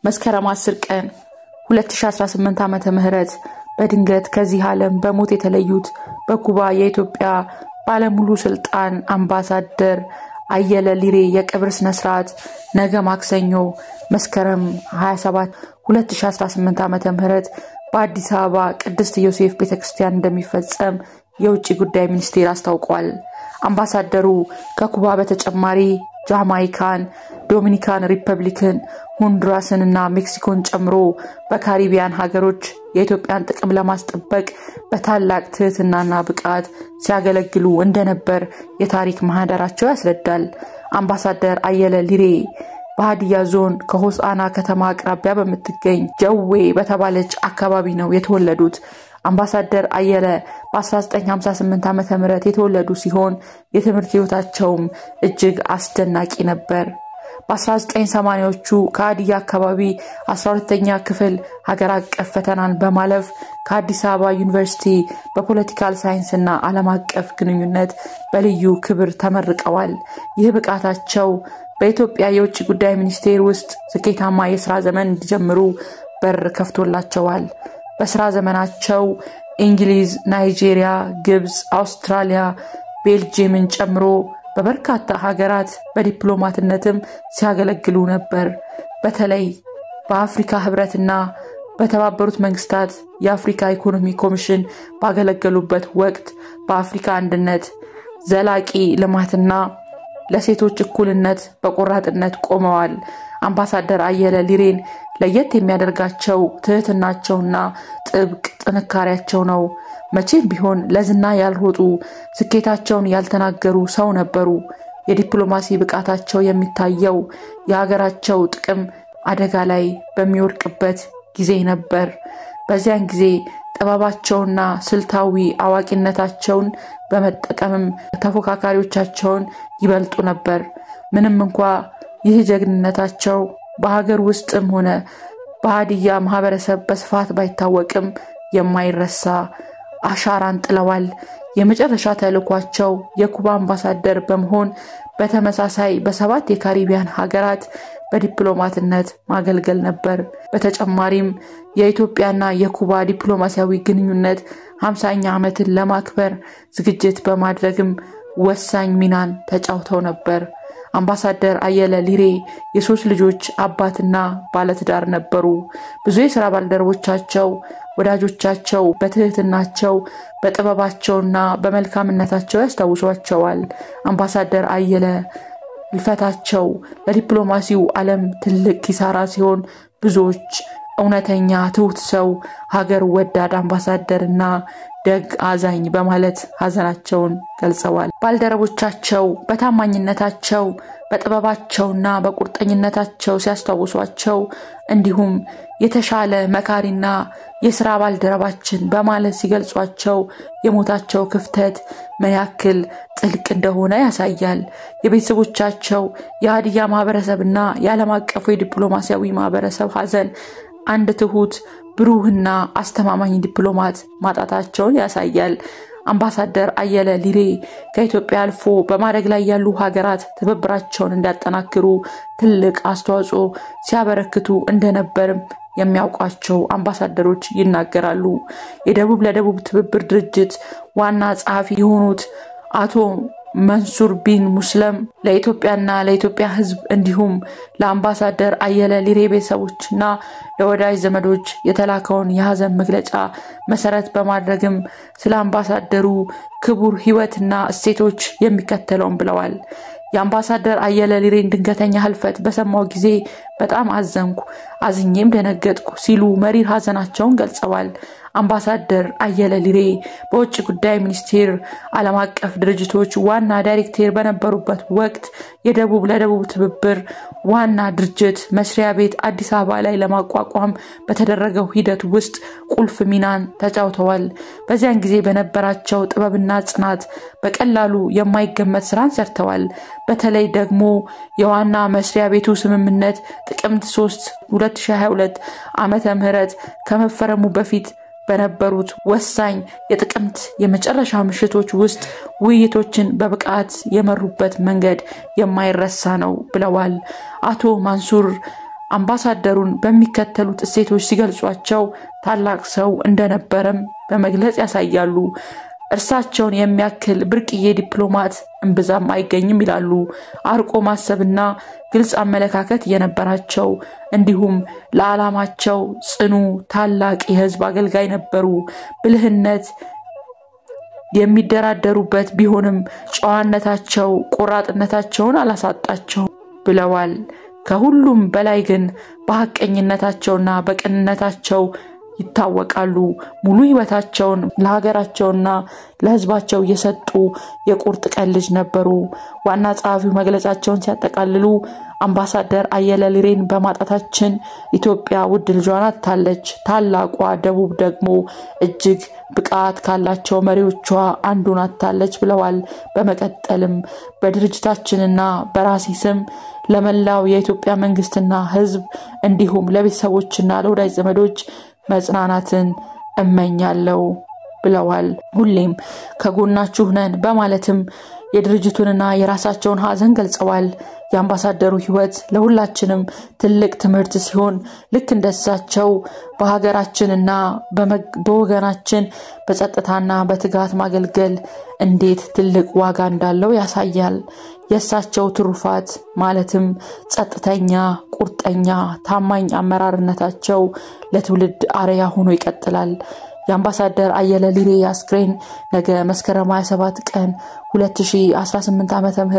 መስከረም 10 ቀን 2018 ዓመተ ምህረት በድንገት ከዚህ ዓለም በሞት የተለዩት በኩባ የኢትዮጵያ ባለሙሉ ስልጣን አምባሳደር አየለ ሊሬ የቀብር ስነ ስርዓት ነገ ማክሰኞ መስከረም 27 2018 ዓመተ ምህረት በአዲስ አበባ ቅድስት ዮሴፍ ቤተክርስቲያን እንደሚፈጸም የውጭ ጉዳይ ሚኒስቴር አስታውቋል። አምባሳደሩ ከኩባ በተጨማሪ ጃማይካን፣ ዶሚኒካን ሪፐብሊክን፣ ሆንዱራስን እና ሜክሲኮን ጨምሮ በካሪቢያን ሀገሮች የኢትዮጵያን ጥቅም ለማስጠበቅ በታላቅ ትህትናና ብቃት ሲያገለግሉ እንደነበር የታሪክ ማህደራቸው ያስረዳል። አምባሳደር አየለ ሊሬ በሀዲያ ዞን ከሆሳዕና ከተማ አቅራቢያ በምትገኝ ጀዌ በተባለች አካባቢ ነው የተወለዱት። አምባሳደር አየለ በ1958 ዓ ም የተወለዱ ሲሆን የትምህርት ህይወታቸውም እጅግ አስደናቂ ነበር። በ1980ዎቹ ከሀዲያ አካባቢ 12ኛ ክፍል ሀገር አቀፍ ፈተናን በማለፍ ከአዲስ አበባ ዩኒቨርሲቲ በፖለቲካል ሳይንስና ዓለም አቀፍ ግንኙነት በልዩ ክብር ተመርቀዋል። ይህ ብቃታቸው በኢትዮጵያ የውጭ ጉዳይ ሚኒስቴር ውስጥ ስኬታማ የስራ ዘመን እንዲጀምሩ በር ከፍቶላቸዋል። በስራ ዘመናቸው እንግሊዝ፣ ናይጄሪያ፣ ግብፅ፣ አውስትራሊያ፣ ቤልጅየምን ጨምሮ በበርካታ ሀገራት በዲፕሎማትነትም ሲያገለግሉ ነበር። በተለይ በአፍሪካ ህብረትና በተባበሩት መንግስታት የአፍሪካ ኢኮኖሚ ኮሚሽን ባገለገሉበት ወቅት በአፍሪካ አንድነት፣ ዘላቂ ልማትና ለሴቶች እኩልነት በቆራጥነት ቆመዋል። አምባሳደር አየለ ሊሬን ለየት የሚያደርጋቸው ትህትናቸውና ጥብቅ ጥንካሬያቸው ነው። መቼም ቢሆን ለዝና ያልሮጡ፣ ስኬታቸውን ያልተናገሩ ሰው ነበሩ። የዲፕሎማሲ ብቃታቸው የሚታየው የሀገራቸው ጥቅም አደጋ ላይ በሚወድቅበት ጊዜ ነበር። በዚያን ጊዜ ጥበባቸውና ስልታዊ አዋቂነታቸውን በመጠቀምም ተፎካካሪዎቻቸውን ይበልጡ ነበር። ምንም እንኳ ይህ ጀግንነታቸው በሀገር ውስጥም ሆነ በሀዲያ ማህበረሰብ በስፋት ባይታወቅም የማይረሳ አሻራን ጥለዋል። የመጨረሻ ተልዕኳቸው የኩባ አምባሳደር በመሆን በተመሳሳይ በሰባት የካሪቢያን ሀገራት በዲፕሎማትነት ማገልገል ነበር። በተጨማሪም የኢትዮጵያና የኩባ ዲፕሎማሲያዊ ግንኙነት 50ኛ ዓመትን ለማክበር ዝግጅት በማድረግም ወሳኝ ሚናን ተጫውተው ነበር። አምባሳደር አየለ ሊሬ የሶስት ልጆች አባትና ባለትዳር ነበሩ። ብዙ የስራ ባልደረቦቻቸው፣ ወዳጆቻቸው በትህትናቸው፣ በጥበባቸውና በመልካምነታቸው ያስታውሷቸዋል። አምባሳደር አየለ ህልፈታቸው ለዲፕሎማሲው ዓለም ትልቅ ኪሳራ ሲሆን ብዙዎች እውነተኛ ትሁት ሰው፣ ሀገር ወዳድ አምባሳደር እና ደግ አዛኝ በማለት ሀዘናቸውን ገልጸዋል። ባልደረቦቻቸው በታማኝነታቸው፣ በጥበባቸውና በቁርጠኝነታቸው ሲያስታውሷቸው እንዲሁም የተሻለ መካሪና የስራ ባልደረባችን በማለት ሲገልጿቸው የሞታቸው ክፍተት ምን ያክል ጥልቅ እንደሆነ ያሳያል። የቤተሰቦቻቸው፣ የሀዲያ ማህበረሰብና የዓለም አቀፉ የዲፕሎማሲያዊ ማህበረሰብ ሀዘን አንድ ትሁት፣ ብሩህና አስተማማኝ ዲፕሎማት ማጣታቸውን ያሳያል። አምባሳደር አየለ ሊሬ ከኢትዮጵያ አልፎ በማደግ ላይ ያሉ ሀገራት ትብብራቸውን እንዲያጠናክሩ ትልቅ አስተዋጽኦ ሲያበረክቱ እንደነበርም የሚያውቋቸው አምባሳደሮች ይናገራሉ። የደቡብ ለደቡብ ትብብር ድርጅት ዋና ጸሐፊ የሆኑት አቶ መንሱር ቢን ሙስለም ለኢትዮጵያና ለኢትዮጵያ ሕዝብ እንዲሁም ለአምባሳደር አየለ ሊሬ ቤተሰቦችና ለወዳጅ ዘመዶች የተላከውን የሀዘን መግለጫ መሰረት በማድረግም ስለ አምባሳደሩ ክቡር ሕይወትና እሴቶች የሚከተለውን ብለዋል። የአምባሳደር አየለ ሊሬን ድንገተኛ ህልፈት በሰማው ጊዜ በጣም አዘንኩ፣ አዝኜም ደነገጥኩ ሲሉ መሪር ሀዘናቸውን ገልጸዋል። አምባሳደር አየለ ሊሬ በውጭ ጉዳይ ሚኒስቴር ዓለም አቀፍ ድርጅቶች ዋና ዳይሬክተር በነበሩበት ወቅት የደቡብ ለደቡብ ትብብር ዋና ድርጅት መስሪያ ቤት አዲስ አበባ ላይ ለማቋቋም በተደረገው ሂደት ውስጥ ቁልፍ ሚናን ተጫውተዋል። በዚያን ጊዜ በነበራቸው ጥበብና ጽናት በቀላሉ የማይገመት ስራን ሰርተዋል። በተለይ ደግሞ የዋና መስሪያ ቤቱ ስምምነት ጥቅምት 3 2022 ዓመተ ምህረት ከመፈረሙ በፊት በነበሩት ወሳኝ የጥቅምት የመጨረሻ ምሽቶች ውስጥ ውይይቶችን በብቃት የመሩበት መንገድ የማይረሳ ነው ብለዋል አቶ ማንሱር። አምባሳደሩን በሚከተሉት እሴቶች ሲገልጿቸው ታላቅ ሰው እንደነበረም በመግለጽ ያሳያሉ። እርሳቸውን የሚያክል ብርቅዬ ዲፕሎማት እምብዛም አይገኝም ይላሉ። አርቆ ማሰብና ግልጽ አመለካከት የነበራቸው እንዲሁም ለዓላማቸው ጽኑ ታላቅ የሕዝብ አገልጋይ ነበሩ። ብልህነት የሚደራደሩበት ቢሆንም ጨዋነታቸው፣ ቆራጥነታቸውን አላሳጣቸው ብለዋል። ከሁሉም በላይ ግን በሐቀኝነታቸውና በቅንነታቸው ይታወቃሉ። ሙሉ ሕይወታቸውን ለሀገራቸውና ለሕዝባቸው የሰጡ የቁርጥ ቀን ልጅ ነበሩ። ዋና ጸሐፊው መግለጫቸውን ሲያጠቃልሉ አምባሳደር አየለ ሊሬን በማጣታችን ኢትዮጵያ ውድ ልጇን አጥታለች። ታላቋ ደቡብ ደግሞ እጅግ ብቃት ካላቸው መሪዎቿ አንዱን አጥታለች ብለዋል። በመቀጠልም በድርጅታችንና በራሴ ስም ለመላው የኢትዮጵያ መንግስትና ሕዝብ እንዲሁም ለቤተሰቦችና ለወዳጅ ዘመዶች መጽናናትን እመኛለሁ ብለዋል። ሁሌም ከጎናችሁ ነን በማለትም የድርጅቱንና የራሳቸውን ሀዘን ገልጸዋል። የአምባሳደሩ ሕይወት ለሁላችንም ትልቅ ትምህርት ሲሆን ልክ እንደሳቸው በሀገራችንና በወገናችን በጸጥታና በትጋት ማገልገል እንዴት ትልቅ ዋጋ እንዳለው ያሳያል። የእሳቸው ትሩፋት ማለትም ጸጥተኛ፣ ቁርጠኛ፣ ታማኝ አመራርነታቸው ለትውልድ አርአያ ሆኖ ይቀጥላል። የአምባሳደር አየለ ሊሬ አስክሬን ነገ መስከረም 27 ቀን 2018 ዓ.ም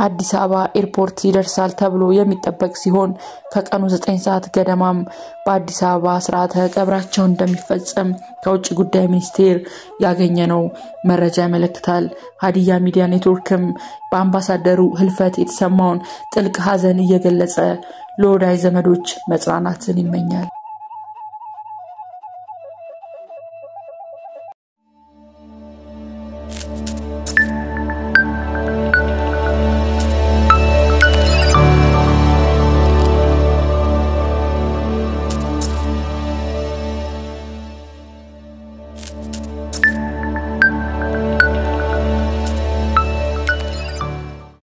አዲስ አበባ ኤርፖርት ይደርሳል ተብሎ የሚጠበቅ ሲሆን ከቀኑ 9 ሰዓት ገደማም በአዲስ አበባ ስርዓተ ቀብራቸው እንደሚፈጸም ከውጭ ጉዳይ ሚኒስቴር ያገኘነው መረጃ ያመለክታል። ሀዲያ ሚዲያ ኔትወርክም በአምባሳደሩ ህልፈት የተሰማውን ጥልቅ ሐዘን እየገለጸ ለወዳጅ ዘመዶች መጽናናትን ይመኛል።